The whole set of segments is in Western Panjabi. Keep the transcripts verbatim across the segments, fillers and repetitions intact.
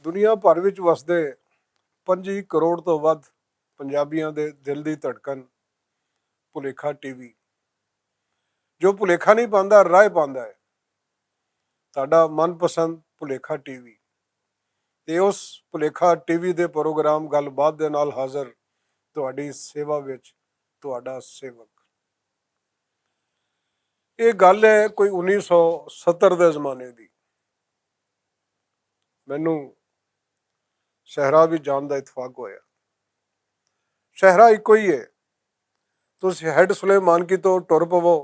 دنیا بھر وچ وسدے پنجی کروڑ توں ودھ پنجابیاں دے دل دی دھڑکن بھلیکھا ٹی وی، جو بھلیکھا نئیں پاندا، راہ پاندا ہے۔ تہاڈا من پسند بھلیکھا ٹی وی، تے اس بھلیکھا ٹی وی دے پروگرام گل بات دے نال حاضر تہاڈی سیوا وچ تہاڈا سیوک۔ ایہہ گل ہے کوئی انیس سو ستر دے زمانے دی۔ مینوں صحرا وی جان دا اتفاق ہویا۔ صحرا اکو ہی ہے۔ تسی ہیڈ سلیمان کی توں ٹر پوو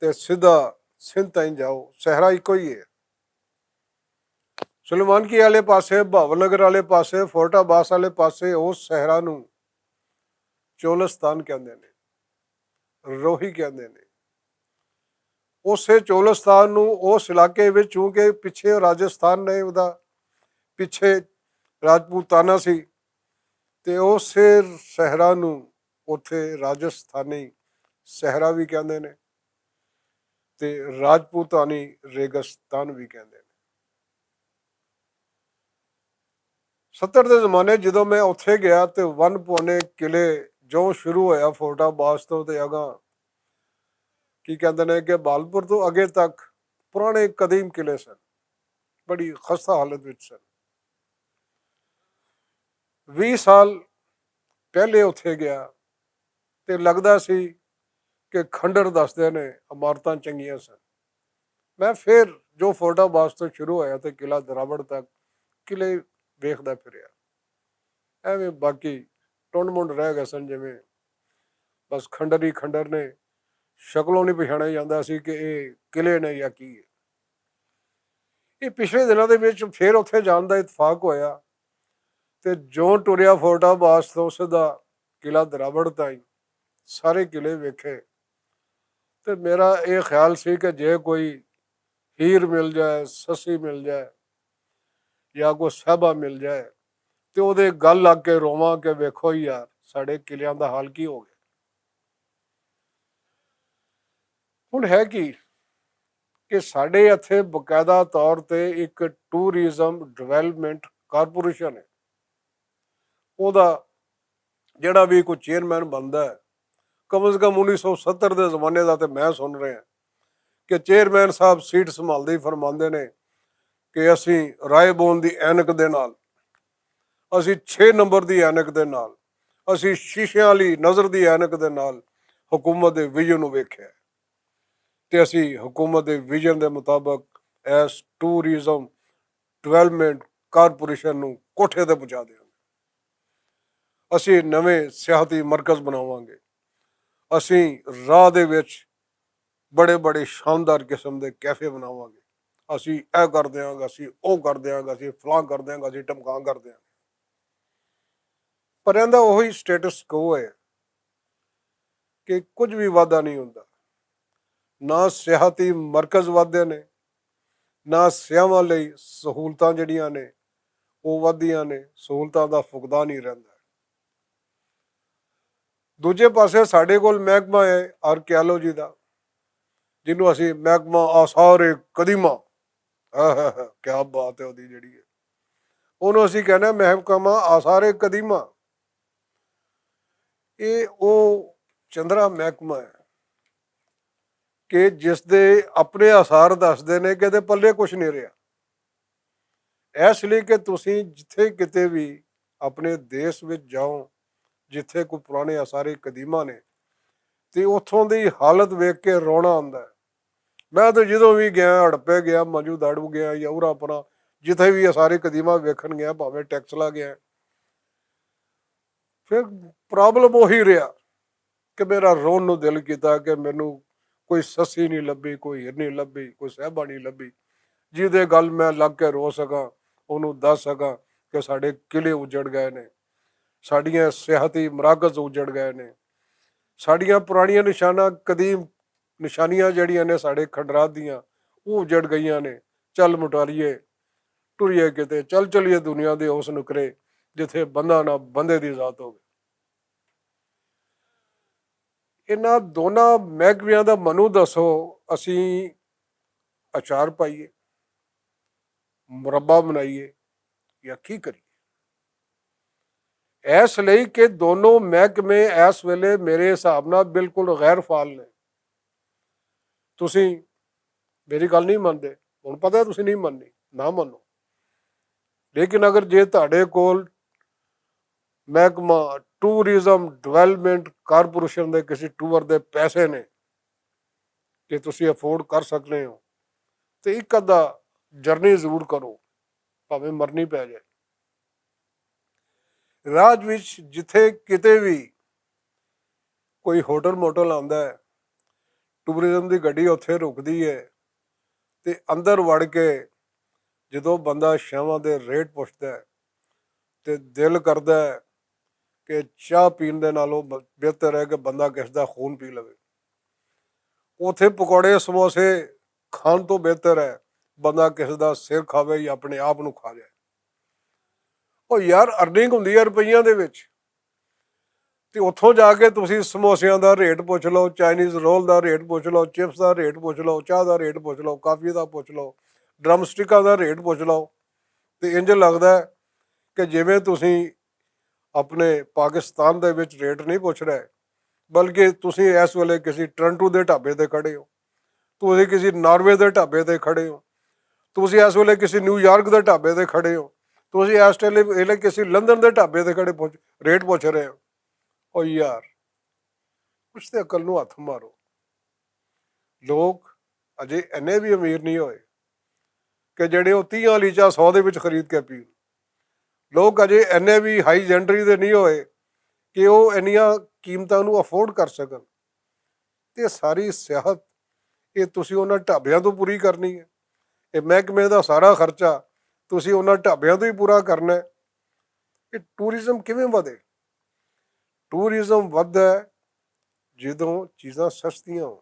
تے سیدھا سندھ تائیں جاؤ، صحرا اکو ہی ہے۔ سلیمان کی آلے پاسے، بھاونگر آلے پاسے، فورٹ آباس آلے پاسے، اس صحرا نوں چولستان کہندے نے، روہی کہندے نے۔ اسے چولستان نوں اس علاقے وچ، چونکہ پچھے راجستھان نے ادا، پچھے راجپوتانہ سی، تے اسے صحرا نوں اتھے راجستھانی صحرا وی کہندے نے تے راجپوتانی ریگستان وی کہندے نے۔ ستر دے زمانے جدوں میں اتھے گیا تے ون پونے قلعے جو شروع ہویا فورٹ آباس تو تے اگاں، کی کہندے نے کہ بھالپور تو اگے تک پرانے قدیم قلعے سن، بڑی خستہ حالت وچ سن۔ ویہہ سال پہلے اتھے گیا تے لگدا سی کہ کھنڈر دسدے نے، عمارتاں چنگیاں سن۔ میں فیر جو فورٹ آباس تو شروع ہویا تے قلعہ دراوڑ تک قلعے ویکھدا پھریا۔ ایویں باقی ٹنڈ منڈ رہ گئے سن، جویں بس کھنڈر ہی کھنڈر نے، شکلوں نہیں پچھانے جاندا سی کہ اے قلعے نے یا کی ہے۔ اے پچھلے دناں دے وچ فیر اتھے جان دا اتفاق ہویا تے جو ٹریا فورٹ آباس تو سدا قلعہ دراوڑ تائیں سارے قلعے ویکھے۔ تے میرا اے خیال سی کہ جے کوئی ہیر مل جائے، سسی مل جائے یا کوئی صحبہ مل جائے تے او دے گل لگ کے رواں کہ ویکھو یار، ساڈے قلعیاں دا حال کی ہو گیا۔ ہن ہے کی کہ ساڈے اتھے باقاعدہ طور تے اک ٹورزم ڈویلپمنٹ کارپوریشن ہے، او دا جیہڑا وی کوئی چیئرمین بندا ہے، کم از کم انیس سو ستر دے زمانے دا تے میں سن رہے ہیں کہ چیئرمین صاحب سیٹ سنبھالدے ہی فرماندے نے کہ اسی رائے بون دی عینک دے نال، اسی چھ نمبر دی عینک دے نال، اسی شیشے والی نظر دی عینک دے نال حکومت دے ویژن نوں ویکھیا ہے تے اسی حکومت دے ویژن دے مطابق ایس ٹورزم ڈویلپمنٹ کارپوریشن نوں کوٹھے تے پہنچا دیاں گے۔ اسی نویں سیاحتی مرکز بناواں گے۔ اسی راہ دے وچ بڑے بڑے شاندار قسم دے کیفے بناواں گے۔ اسی اے کر دیاں گے، اسی او کر دیاں گے، اسی فلاں کر دیاں گے، اسی ٹمکاں کر دیاں گے۔ پر ایندا اوہی سٹیٹس کو ہے کہ کچھ وی وعدہ نہیں ہوندا۔ نہ سیاحتی مرکز ودھدے نے، نہ سیاحاں لئی سہولتاں جڑیاں نے، او ودھدیاں نے، سہولتاں دا فقدان ہی رہندا ہے۔ دوجے پاسے ساڈے کول محکمہ ہے آرکیالوجی دا، جنوں اسی محکمہ آثار قدیمہ، ہاں، ہاں، ہاں، کیا بات ہے اودی جڑی ہے، اونوں اسی کہنا محکمہ آثار قدیمہ۔ اے او چندرا محکمہ ہے کہ جس دے اپنے آثار دسدے نے کہ دے پلے کچھ نہیں رہیا۔ ایس لئی کہ تسی جتھے کتے وی اپنے دیش وچ جاؤ، جتھے کوئی پرانے آثار قدیمہ نے، تے اتھوں دی حالت ویکھ کے رونا آندا ہے۔ میں تے جدوں وی گیا، ہڑپے گیا، منجو داڑو گیا یا اورا پرا، جتھے وی آثار قدیمہ ویکھن گیا، بھاویں ٹیکسلا گیا، پھر پرابلم اوہی رہیا کہ میرا رون نوں دل کیتا کہ مینوں کوئی سسی نہیں لبھی، کوئی ہرنی لبھی، کوئی صاحبہ نہیں لبھی، جس دے گل میں لگ کے رو سکاں، اونوں دس سکاں کہ ساڈے قلعے اجڑ گئے نے، ساڈیاں سیاحتی مراکز اجڑ گئے نے، ساڈیاں پرانیاں نشاناں، قدیم نشانیاں جڑیاں نے ساڈے کھنڈرات دیاں، او اجڑ گئیاں نے۔ چل مٹاریے، ٹریے کتے، چل چلیے دنیا دے اس نکرے جتھے بندہ نہ بندے دی ذات ہووے۔ انہاں دوناں محکمیاں دا منو دسو، اسی اچار پائیے، مربع بنائیے، یا کی کریے؟ ایس لئی کہ دونوں محکمے ایس ویلے میرے حساب نال بالکل غیر فعال نے۔ تسی میری گل نہیں مندے، ہن پتہ ہے تسی نہیں مننی، نہ منو۔ لیکن اگر جے تہاڈے کول محکمہ ٹورزم ڈویلپمنٹ کارپوریشن دے کسی ٹور دے پیسے نے کہ تسی افورڈ کر سکنے ہو، تے اک ادھا جرنی ضرور کرو، بھاویں مرنی پے جائے۔ راج وچ جتھے کتے وی کوئی ہوٹل موٹل آندا ہے، ٹورزم دی گڈی اوتھے رکدی ہے، تے اندر وڑ کے جدوں بندہ شاواں دے ریٹ پچھدا ہے، تے دل کردا ہے کہ چاہ پین دے نالوں ب-، بہتر ہے کہ بندہ کس دا خون پی لوے۔ اوتھے پکوڑے سموسے کھان تو بہتر ہے بندہ کس دا سر کھاوے یا اپنے آپ نوں کھا جائے۔ او یار، ارننگ ہوندی ہے روپیاں دے وچ۔ تے اتھوں جا کے تسی سموسیاں دا ریٹ پچھ لو، چائنیز رول دا ریٹ پچھ لو، چپس دا ریٹ پچھ لو، چاہ دا ریٹ پچھ لو، کافی دا پچھ لو، ڈرم سٹکاں دا ریٹ پچھ لو۔ تے انج لگدا ہے کہ جویں تسی اپنے پاکستان دے وچ ریٹ نہیں پچھ رہے، بلکہ تسی اس ویلے کسی ٹرنٹو دے ڈھابے تے کھڑے ہو، تسی کسی ناروے دے ڈھابے تے کھڑے ہو، تسی اس ویلے کسی نیویارک دے ڈھابے تے کھڑے ہو، تسی اس ویلے ویلے کسی لندن دے ڈھابے تے کھڑے پہنچ-، ریٹ پوچھ رہے ہو۔ او یار، کچھ تے عقل نوں ہتھ مارو۔ لوگ اجے اینے بھی امیر نہیں ہوئے کہ جڑے وہ تیاں لیچا سو دے وچ خرید کے پین۔ لوگ اجے اینے بھی ہائی جینڈری دے نہیں ہوئے کہ وہ اینیاں قیمتاں نوں افورڈ کر سکن۔ تے ساری صحت یہ تسی انہاں ڈھابیاں تو پوری کرنی ہے۔ یہ محکمے دا سارا خرچہ تسی انہاں ڈھابیاں تو ہی پورا کرنا ہے۔ یہ ٹورزم کیویں ودے؟ ٹورزم ودھدا ہے جدوں چیزاں سستیاں ہون۔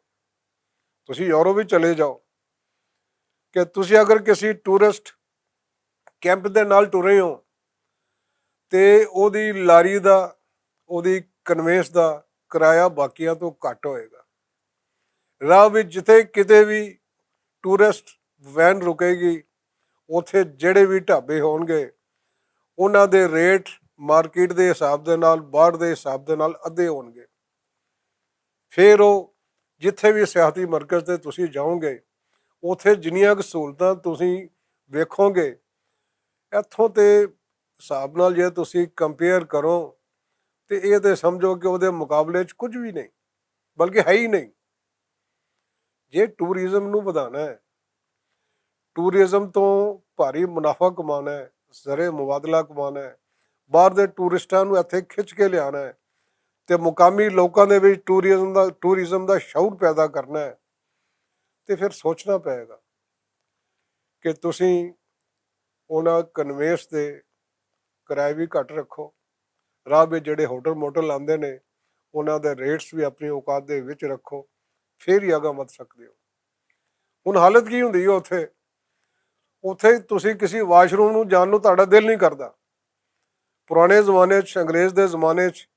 تسی یورپ وچ چلے جاؤ کہ تسی اگر کسی ٹورسٹ کیمپ دے نال ٹرے ہو تے او دی لاری دا، او دی کنوینس دا کرایہ باقیاں تو گھٹ ہوئے گا۔ راہ وچ جتھے کتے وی ٹورسٹ وین رکے گی، اوتھے جڑے وی ڈھابے ہون گے، انہاں دے ریٹ مارکیٹ دے حساب دے نال، باہر دے حساب دے نال ادھے ہون گے۔ پھر او جتھے وی سیاحتی مرکز تے تسی جاؤ گے، اوتھے جنیاں کُ سہولتاں تسی ویکھو گے، ایتھوں تے حساب نال جے تسی کمپیئر کرو تے اے تے سمجھو کہ اوہدے مقابلے چ کچھ وی نہیں، بلکہ ہے ہی نہیں۔ جے ٹورزم نوں ودھانا ہے، ٹورزم توں بھاری منافع کمانا ہے، زرعی مبادلہ کمانا ہے، باہر دے ٹورسٹاں نوں ایتھے کھچ کے لیانا ہے تے مقامی لوکاں دے وچ ٹورزم دا ٹورزم دا شعور پیدا کرنا ہے، تے پھر سوچنا پئے گا کہ تسی انہاں کنوینس دے کرائے وی گھٹ رکھو، راہ وچ جڑے ہوٹل موٹل آندے نے، انہاں دے ریٹس وی اپنی اوقات دے وچ رکھو، پھر ہی اگاں ودھ سکدے ہو۔ ہن حالت کی ہوندی ہے اتھے؟ اتھے تسی کسی واش روم نوں جان نوں تہاڈا دل نہیں کردا۔ پرانے زمانے چ، انگریز دے زمانے چ،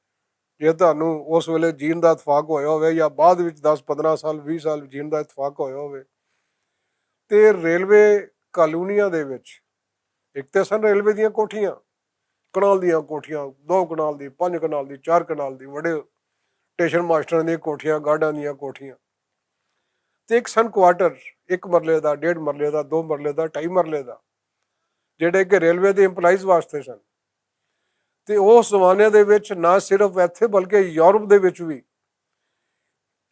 جے تہانوں اس ویلے جین دا اتفاق ہویا ہوئے یا بعد وچ دس پندرہ سال، ویہہ سال جین دا اتفاق ہویا ہوئے، تے ریلوے کالونیاں دے وچ ایک تے سن ریلوے دیاں کوٹھیاں، کنال دیاں کوٹھیاں، دو کنال دی، پنج کنال دی، چار کنال دی، وڈے ٹیشن ماسٹراں دیاں کوٹھیاں، گارڈاں دیاں کوٹھیاں، تے ایک سن کوارٹر، ایک مرلے دا، ڈیڑھ مرلے دا، دو مرلے دا، ڈھائی مرلے دا، جڑے کہ ریلوے دے امپلائز واسطے سن۔ تے اس زمانے دے وچ نہ صرف ایتھے بلکہ یورپ دے وچ وی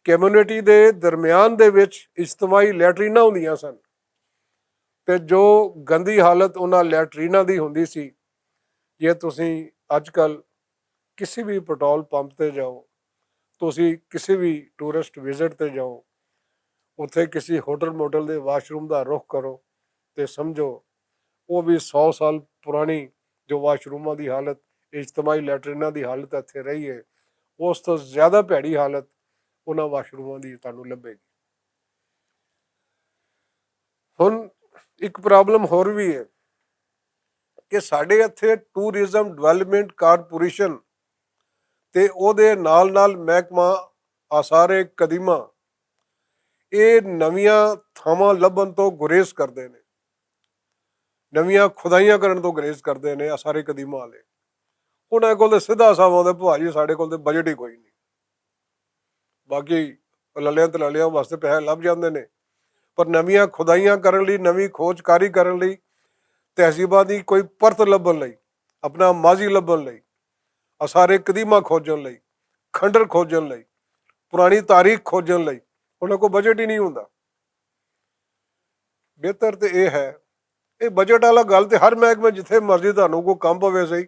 کمیونٹی دے درمیان دے وچ اجتماعی لیٹریناں ہوندیاں سن، تے جو گندی حالت انہاں لیٹریناں دی ہوندی سی، جے تسی اج کل کسی بھی پٹرول پمپ تے جاؤ، تسی کسی بھی ٹورسٹ وزٹ تے جاؤ، اتھے کسی ہوٹل موٹل دے واش روم دا رخ کرو تے سمجھو، او بھی سو سال پرانی جو واش روماں دی حالت، اجتماعی لیٹریناں دی حالت اتھے رہی ہے، اس تو زیادہ بھیڑی حالت انہاں واش روماں دی تانوں لبھے گی۔ ہن اک پرابلم ہور وی ہے کہ ساڈے اتھے ٹورزم ڈویلپمنٹ کارپوریشن تے اوہدے نال نال محکمہ آثار قدیمہ ایہہ نویاں تھاواں لبھن توں گریز کردے نیں۔ نویاں کھدائیاں کرن توں گریز کردے نے آ سارے قدیماں والے۔ انہاں کول تے سیدھا ساواں دے بھاجی ساڈے کول تے بجٹ ہی کوئی نئیں۔ باقی للیاں تلالیاں واسطے پیسے لب جاندے نے، پر نویاں کھدائیاں کرن لئی، نوی کھوج کاری کرن لئی، تہذیباں دی کوئی پرت لبھن لئی، اپنا ماضی لبھن لئی، آثار قدیمہ کھوجن لئی، کھنڈر کھوجن لئی، پرانی تاریخ کھوجن لئی، انہاں کول بجٹ ہی نئیں ہوندا۔ بہتر تے ایہہ ہے، ایہہ بجٹ والا گل تے ہر محکمے جتھے مرضی تہانوں کوئی کم پوے سہی،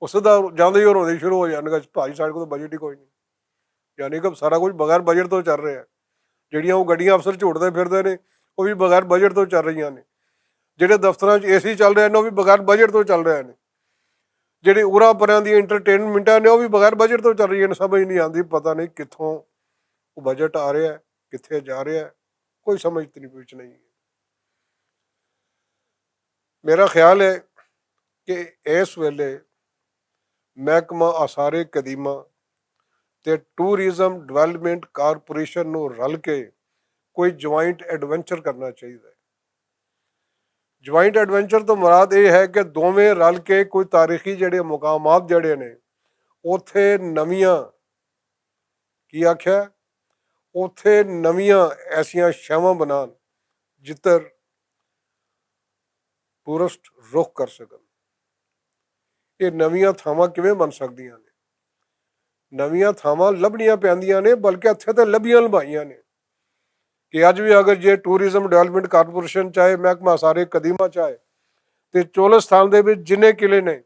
اس دا جاندے ہی روندے شروع ہو جاندے کہ بھائی ساڈے کول بجٹ ہی کوئی نئیں۔ یعنی کہ سارا کچھ بغیر بجٹ توں چل رہیا ہے۔ جیہڑیاں او گڈیاں افسر جھوٹدے پھردے نے، او وی بغیر بجٹ توں چل رہیاں نے۔ جیہڑے دفتراں چ اے سی چل رہے نے، او وی بغیر بجٹ توں چل رہے نے۔ جیہڑے اورا پراں دی انٹرٹینمنٹاں نے، او وی بغیر بجٹ توں چل رہیاں نے۔ سمجھ نئیں آندی، پتہ نئیں کتھوں او بجٹ آ رہیا ہے، کتھے جا رہیا ہے، کوئی سمجھ تے نئیں پوچھ نئیں۔ میرا خیال ہے کہ ایس ویلے محکمہ آثار قدیمہ تے ٹورازم ڈویلپمنٹ کارپوریشن نوں رل کے کوئی جوائنٹ ایڈونچر کرنا چاہیدا ہے۔ جوائنٹ ایڈونچر توں مراد ایہہ ہے کہ دوویں رل کے کوئی تاریخی جیہڑے مقامات جیہڑے نے، اوتھے نویاں کی آکھیا، اوتھے نویاں ایسیاں شاواں بنان جتھر ٹورسٹ رخ کر سکن۔ ایہہ نویاں تھاواں کیویں بن سکدیاں نے؟ نویاں تھاواں لبھنیاں پیندیاں نے، بلکہ اتھے تے لبھیاں لبھائیاں نے۔ کہ اج وی اگر جے ٹورازم ڈویلپمنٹ کارپوریشن چاہے، محکمہ آثار قدیمہ چاہے، تے چولستان دے وچ جنہیں قلعے نے،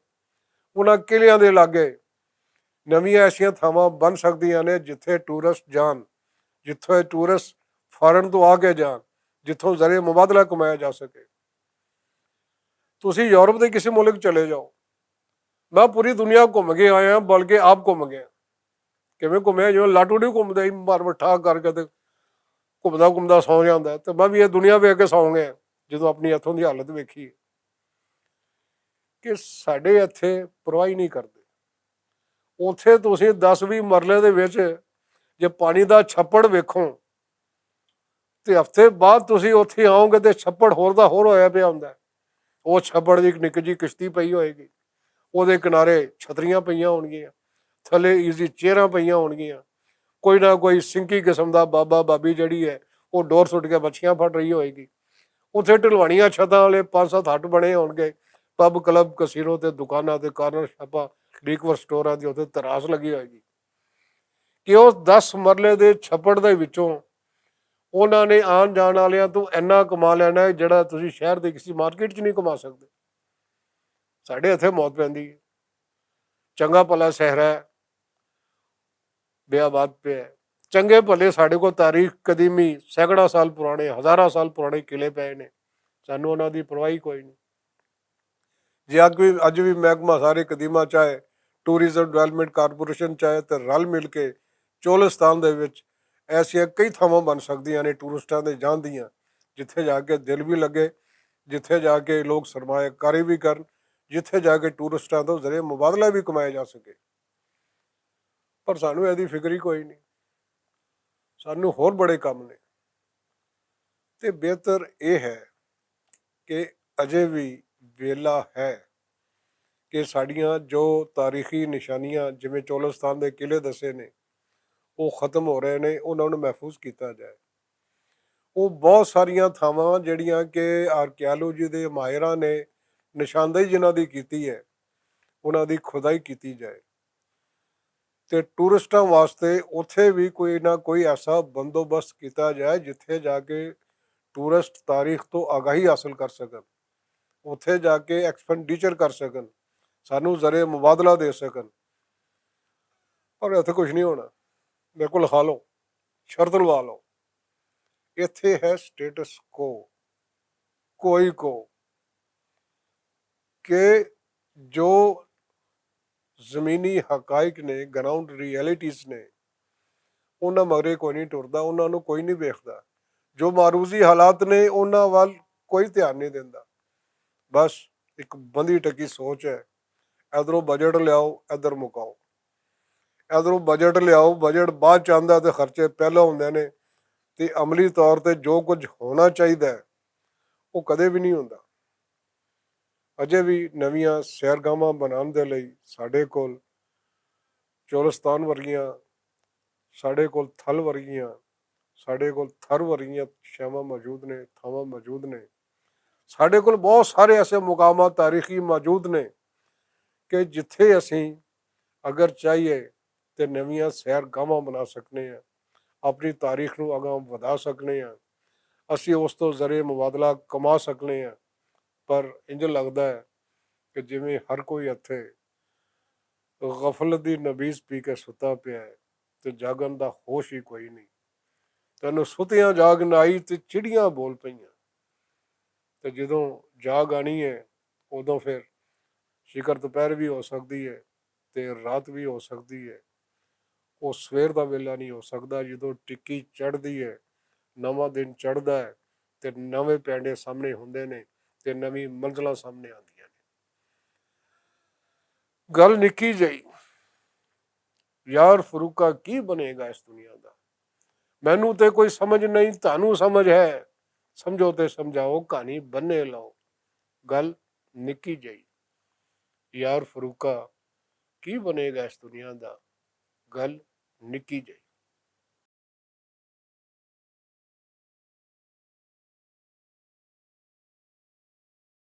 انہاں قلعیاں دے لاگے نویاں ایسیاں تھاواں بن سکدیاں نے جتھے ٹورسٹ جان، جتھے ٹورسٹ فارن توں آ کے جان، جتھوں ذریعہ مبادلہ کمایا جا سکے۔ تسی یورپ دے کسی ملک چلے جاؤ، میں پوری دنیا گھوم کے آیا، بلکہ آپ گھوم گیا۔ کیویں گھومیا؟ جیویں لاٹو نہیں گھومدا، مار مٹھا کر کے تے گھومدا گھومدا سو جاندا ہے۔ تے میں بھی یہ دنیا ویکھ کے سو گیا، جدوں اپنی اتھوں دی حالت ویکھی کہ ساڈے اتھے پرواہ ہی نہیں کردے۔ اوتھے تسی دس وی مرلے دے وچ جے پانی دا چھپڑ ویکھو، تے ہفتے بعد تسی اوتھے آؤ گے تے چھپڑ ہور دا ہور ہویا پیا ہوندا ہے۔ او چھپڑ دی اک نکی جی کشتی پئی ہوئے گی، او دے کنارے چھتریاں پئیاں ہونگیاں، تھلے ایزی چیئراں پئیاں ہونگیاں، کوئی نہ کوئی سنکی قسم دا بابا بابی جڑی ہے، او ڈور سٹ کے مچھیاں پھڑ رہی ہوئے گی۔ اتھے ڈلوانیاں چھتاں والے پنج ست ہٹ بنے ہونگے، پب کلب کسینو تے دکاناں تے کارنر شاپاں، لیکور سٹوراں دی اتھے تراس لگی ہوئے گی۔ کہ اس دس مرلے دے چھپڑ دے وچوں انہاں نے آن جان والیاں توں اینا کما لینا ہے جڑا تسی شہر دے کسی مارکیٹ چ نہیں کما سکدے۔ ساڈے اتھے موت پیندی ہے۔ چنگا پلا صحرا ہے، بیا بات پہ ہے۔ چنگے پلے ساڈے کول تاریخ قدیمی سینکڑاں سال پرانے، ہزاراں سال پرانے قلعے پے نے، سانوں انہاں دی پرواہی کوئی نہیں۔ جے اج وی محکمہ سارے قدیمہ چاہے ٹورازم ڈویلپمنٹ کارپوریشن چاہے تے رل مل کے چولستان دے وچ ایسیاں کئی تھاواں بن سکدیاں نے ٹورسٹاں دے جان دیاں، جتھے جا کے دل وی لگے، جتھے جا کے لوگ سرمایہ کاری وی کرن، جتھے جا کے ٹورسٹاں توں ذریعہ مبادلہ وی کمایا جا سکے۔ پر سانوں ایہدی فکر ہی کوئی نہیں۔ سانوں ہور بڑے کم نے۔ تے بہتر ایہہ ہے کہ اجے وی ویلا ہے کہ ساڈیاں جو تاریخی نشانیاں جویں چولستان دے قلعے دسے نے، او ختم ہو رہے نے، انہاں نوں محفوظ کیتا جائے۔ او بہت ساریاں تھاواں جیہڑیاں کہ آرکیالوجی دے ماہراں نے نشاندہی جنہاں دی کیتی ہے، انہاں دی کھدائی کیتی جائے۔ تے ٹورسٹاں واسطے اتھے وی کوئی نہ کوئی ایسا بندوبست کیتا جائے جتھے جا کے ٹورسٹ تاریخ توں آگاہی حاصل کر سکن، اتھے جا کے ایکسپینڈیچر کر سکن، سانوں ذریعہ مبادلہ دے سکن۔ پر اتھے کچھ نہیں ہونا۔ میرے کول لکھا لو، شرط لوا لو۔ اتھے ہے سٹیٹس کو، کوئی کو کہ جو زمینی حقائق نے، گراؤنڈ ریئلٹیز نے، انہاں مگرے کوئی نہیں ٹردا، انہاں نوں کوئی نہیں ویکھدا۔ جو معروضی حالات نے، انہاں وال کوئی دھیان نہیں دیندا۔ بس اک بندی ٹکی سوچ ہے، ادھروں بجٹ لیاؤ، ادھر مکاؤ، ادھروں بجٹ لیاؤ، بجٹ بعد چ آندا تے خرچے پہلا ہوندے نے، تے عملی طور تے جو کچھ ہونا چاہیدا ہے، وہ کدے بھی نہیں ہوندا۔ اجے وی نویاں سیرگاہواں بنان دے لئی ساڈے کول چولستان ورگیاں، ساڈے کول تھل ورگیاں، ساڈے کول تھر ورگیاں شیواں موجود نے، تھاواں موجود نے۔ ساڈے کول بہت سارے ایسے مقامات تاریخی موجود نے کہ جتھے اسیں اگر چاہیے تے نویاں سیرگاہواں بنا سکنے ہیں، اپنی تاریخ نوں اگاں ودھا سکنے ہیں، اسیں اس تو ذریعے مبادلہ کما سکنے ہیں۔ پر انج لگدا ہے کہ جویں ہر کوئی اتھے غفلت دی نبیذ پی کے ستا پیا ہے تے جاگن دا ہوش ہی کوئی نہیں۔ تینوں ستیاں جاگ نہ آئی تے چڑیاں بول پئیاں۔ تے جدوں جاگ آنی ہے، ادوں پھر شکر دوپہر وی ہو سکدی ہے تے رات وی ہو سکدی ہے۔ او سویر دا ویلا نہیں ہو سکدا۔ جدوں ٹکی چڑھدی ہے، نواں دن چڑھدا ہے تے نویں پینڈے سامنے ہوندے نے تے نویں منزلاں سامنے آندیاں نے۔ گل نکی جئی، یار فروقہ کی بنے گا اس دنیا دا؟ مینوں تے کوئی سمجھ نہیں، تانوں سمجھ ہے؟ سمجھو تے سمجھاؤ، کہانی بنے لاؤ۔ گل نکی جئی، یار فروقہ کی بنے گا اس دنیا دا؟ گل نکی جئی۔